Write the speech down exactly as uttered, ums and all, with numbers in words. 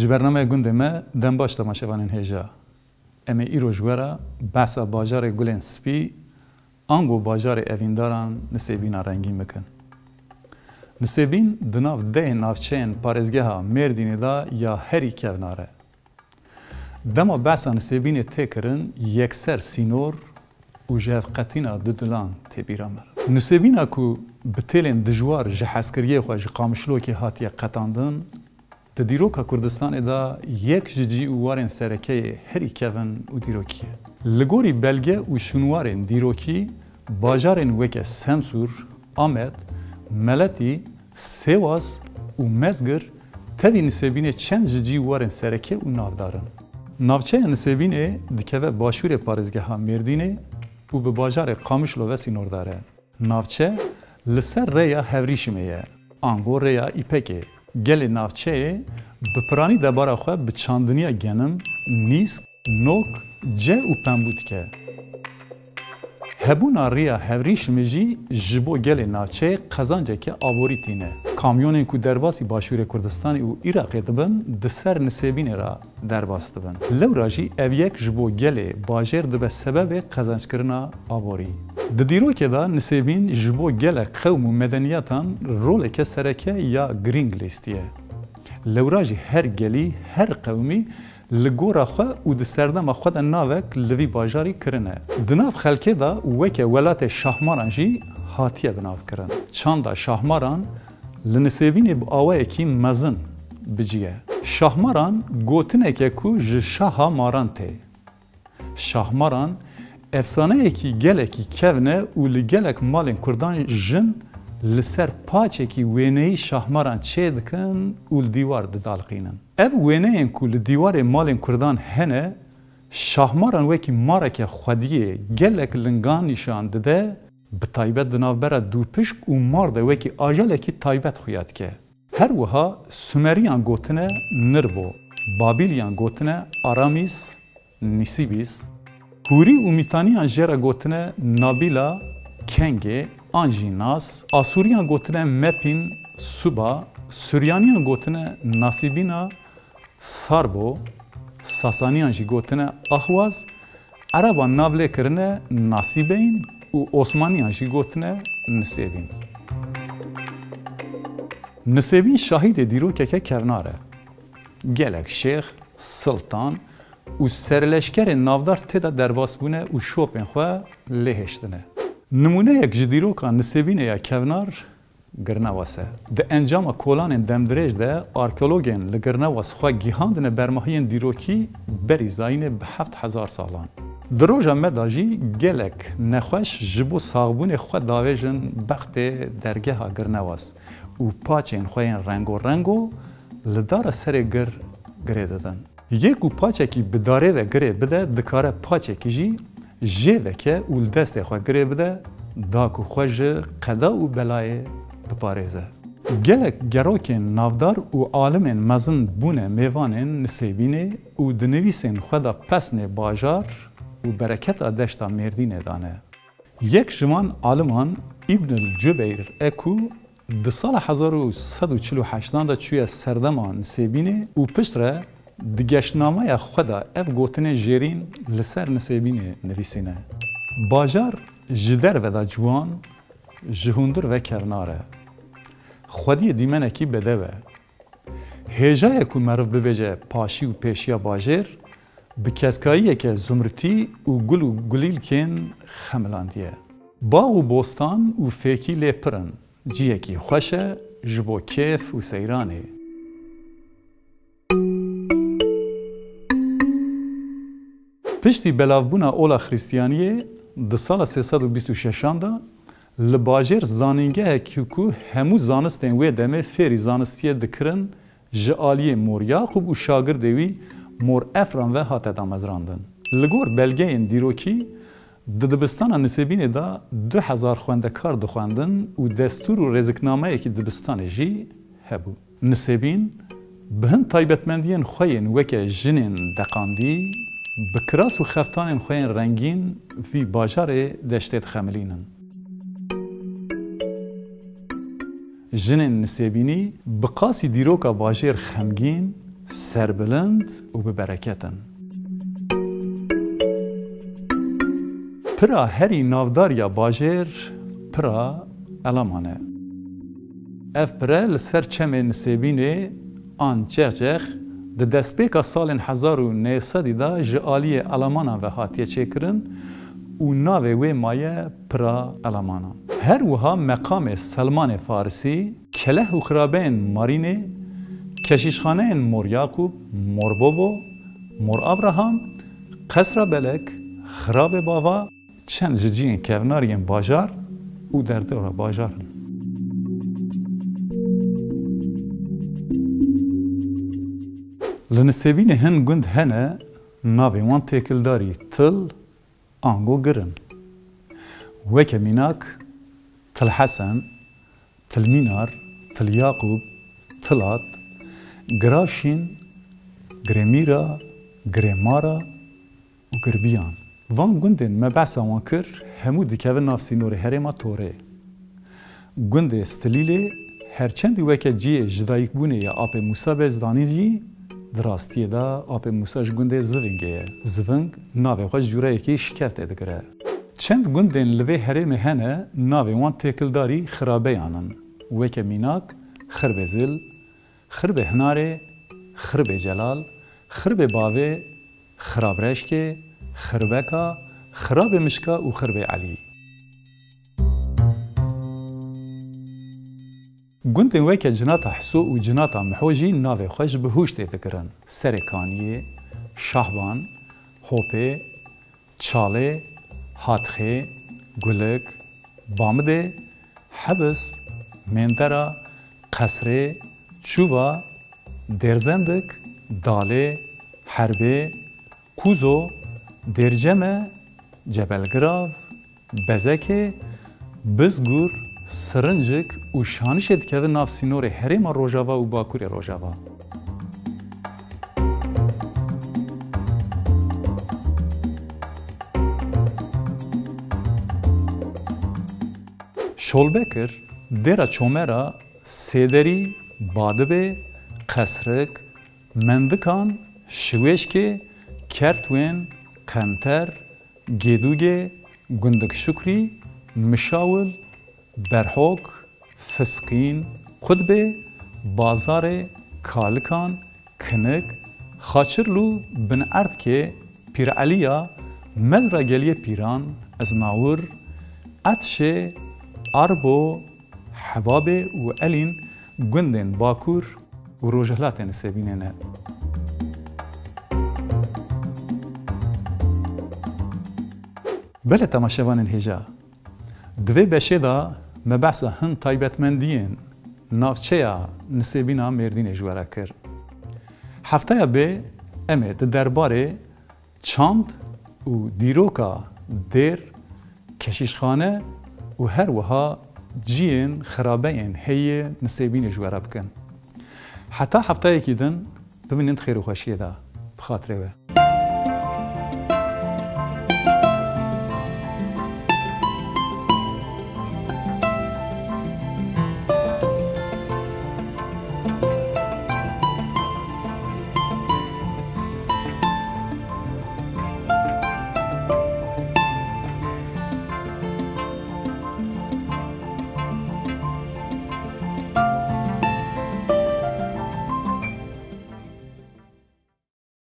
Ji bernameya gundê me dem baş temaşevanên hêja. Em ê îro ji we re behsa bajarê Gulên Spî, ango bajarê evîndaran Nisêbîna rengîn bikin. Nisêbîn di nav dehê navçeyên parêzgeha Mêrdînê de ya herî kevnar e. Dema behsa Nisêbînê tê kirin, yekser sînor û ji hev qetîna du dilan tê bîra me. Nisêbîna ku bi têlên dijwar ji hezkiriyê xwe ji Qamişlokê hatiye qetandin, di dîroka Kurdistanê de yek ji cî û warên sereke yê herî kevin û dîrokî ye. Li gorî belge û şûnwarên dîrokî, bajarên weke Semsûr, Amed, Meletî, Sêwas û Mezgir tevî Nisêbînê çend ji cî û warên sereke û navdar in. Navçeya Nisêbînê dikeve başûrê parêzgeha Mêrdînê û bi bajarê Qamişlo ve sînordar e. Navçe li ser rêya Hevrîşimê ye, ango rêya Îpekê. Gelê navçeyê bi piranî debara xwe bi çandiniya genim, nîsk, nok, ce û pembû dike. Hebûna rêya Hevrîşimê jî ji bo gelê navçeyê qezanceke aborî tîne. Kamyonên ku derbasî Başûrê Kurdistanê û Iraqê dibin, di ser Nisêbînê re derbas dibin. Lewra jî ev yek ji bo gelê bajêr dibe sebebê qezenckirina aborî. Di dîrokê de Nisêbîn ji bo gelek qewm û medeniyetan roleke sereke ya girîng lîstiye. Lewra jî her gelî, her qewmî li gora xwe û di serdema xwe de navek li vî bajarî kirine. Di nav xelkê de weke welatê Şahmaran jî hatiye binavkirin. Çanda Şahmaran li Nisêbînê bi awayekî mezin bi cî ye. Şahmaran gotineke ku ji şaha maran tê. Şahmaran efsaneyekî gelekî kevn e û li gelek malên kurdan jin li ser paçekî wêneyî şahmaran çêdikin û li dîwar didalqînin. Ev wêneyên ku li dîwarê malên kurdan hene, şahmaran wekî mareke xwediyê gelek lingan nîşan dide, bi taybet di navbera dûpişk û mar de wekî ajalekî taybet xuya dike. Her wiha Sumeriyan gotine Nirbo, Babîliyan gotine Aramis, Nisibis, Hûrî û Mîtaniyan jê re gotine Nabîla, Kengê, an jî Nas, Asûriyan gotine Mepîn, Suba, Suryaniyan gotine Nasîbîna, Sarbo, Sasaniyan jî gotine Ahwaz, Ereban nav lê kirine Nasîbeyn û Osmaniyan jî gotine Nisêbîn. Nisêbîn şahidê dîrokeke kevnar e. Gelek şêx, siltan û serleşkerên navdar tê de derbas bûne û şopên xwe lê hêştine. Nimûneyek ji dîroka Nisêbînê ya kevnar Girnewas e. Di encama kolanên demdirêj de arkeologên li Girnewas xwe gihandine bermahiyên dîrokî berî zayînê bi heft hezar salan. Di roja me de jî gelek nexweş ji bo saxbûnê xwe davêjin bextê dergeha Girnewas û paçên xwe yên rengorengo li dara serê gir girê didin. Yê ku paçekî bi darê ve girê bide, dikare paçekî jî jê veke û li destê xwe girê bide, da ku xwe ji qeda û belayê biparêze. Gelek gerokên navdar û alimên mezin bûne mêvanên Nisêbînê û di nivîsên xwe de pesnê bajar û bereketa deşta Mêrdînê dane. Yek ji van aliman Îbnil Cubeyr e ku di sala hezar û sed û çil û heştan de çûye serdema Nisêbînê û piştre di geştnameya xwe de ev gotinên jêrîn li ser Nisêbînê nivîsîne. Bajar ji derve de ciwan, ji hundir ve kevnar e. Xwediyê dîmenekî bedew e. Hêja ye ku meriv bibêje paşî û pêşiya bajêr, bi keskayiyeke zumritî û gul û gulîlkên xemilandiye. Bax û bostan û fêkî lê pir in, ciyekî xweş e ji bo kêf û seyranê. Piştî belavbûna ola Xristiyaniyê di sala sê sed û bîst û şeşan de, li bajêr zanîngehekî ku hemû zanistên wê demê fêrî zanistiyê dikirin, ji aliyê Mor Yaqûb û şagirdê wî Mor Efram ve hate damezrandin. Li gor belgeyên dîrokî, di dibistana Nisêbînê de du hezar xwendekar dixwendin û destûr û rêziknameyekî dibistanê jî hebû. Nisêbîn bi hin taybetmendiyên xwe yên weke jinên deqandî, bi kiras û xeftanên xwe yên rengîn vî bajarê deştê dixemilînin. Jinên Nisêbînî bi qasî dîroka bajêr xemgîn, Serbilind û bi bereket in. Pira herî navdar ya bajêr pira Elaman e. Ev pire li ser çemê Nisêbînê an Çexçex di destpêka salên hezar û neh sedî de ji aliyê Elamanan ve hatiye çêkirin û navê wê maye pira Elamanan. Her wiha meqamê Selmanê Farisî, keleh û xirabeyên Marînê, keşîşxaneyên Mor Yaqûb, Mor Bobo, Mor Abraham, Qesra Belek, Xirabê Bava, çend ji cihên kevnar yên bajar û derdora bajar in. Li Nisêbînê hin gund hene, navê wan têkildarî Til, ango Gir in. Weke mînak, Til Hesen, Til Mînar, Til Yaqûb, Tilat, Giravşîn, Girêmîra, Girêmara û Girbiyan. Van gundên me behsa wan kir, hemû dikevin nav sînorê herêma Torê. Gundê Stilîlê, her çendî weke cihê jidayîkbûnê ya Apê Mûsa Bezdanî jî, di rastiyê de Apê Mûsa ji gundê Zivingê ye. Ziving navê xwe ji cûreyekî şikeftê digire. Çend gundên li vê herêmê hene, navê wan têkildarî xirabeyan in. Weke mînak, Xirbê Zil, Xirbê Hinarê, Xirbê Celal, Xirbê Bavê, Xirabreşkê, Xirbeka, Xirabê Mişka û Xirbê Elî. Gundên weke Cinata Hiso û Cinata Miho jî navê xwe ji bihuştê digirin. Serê Kaniyê, Şahban, Hopê, Çalê, Hatxê, Gulik, Bamidê, Hebis, Mêndera, Qesrê, Çûva, Dêrzendik, Dalê, Herbê, Kuzo, Dêrceme, Cebelgirav, Bezekê, Bizgur, Sirincik û Şanişê dikevin nav sînorê herêma Rojava û Bakurê Rojava. Şolbekir, Dêra Çomera, Sêderî, Badibê, Qesrik, Mendikan, Şiwêşkê, Kertwên, Qenter, Gêdûgê, Gundik Şukrî, Mişawil, Berhok, Fisqîn, Qutbê, Bazarê, Kalikan, Kinik, Xaçirlû, Bin Erdkê, Pîreliya, Mezra Geliyê Pîran, Iznawir, Etşê, Arbo, Hebabê û Elîn gundên Bakur û Rojhilatê Nisêbînê ne. Belê temaşevanên hêja, di vê beşê de me behsa hin taybetmendiyên navçeya Nisêbîna Mêrdînê ji we re kir. Hefteya bê em ê di derbarê çand û dîroka dêr, keşîşxane û her wiha ciyên xirabeyên heyê Nisêbînê ji we re bikin. Heta hefteyekî din, bimînin di xêr û xweşiyê de. Bi xatirê we.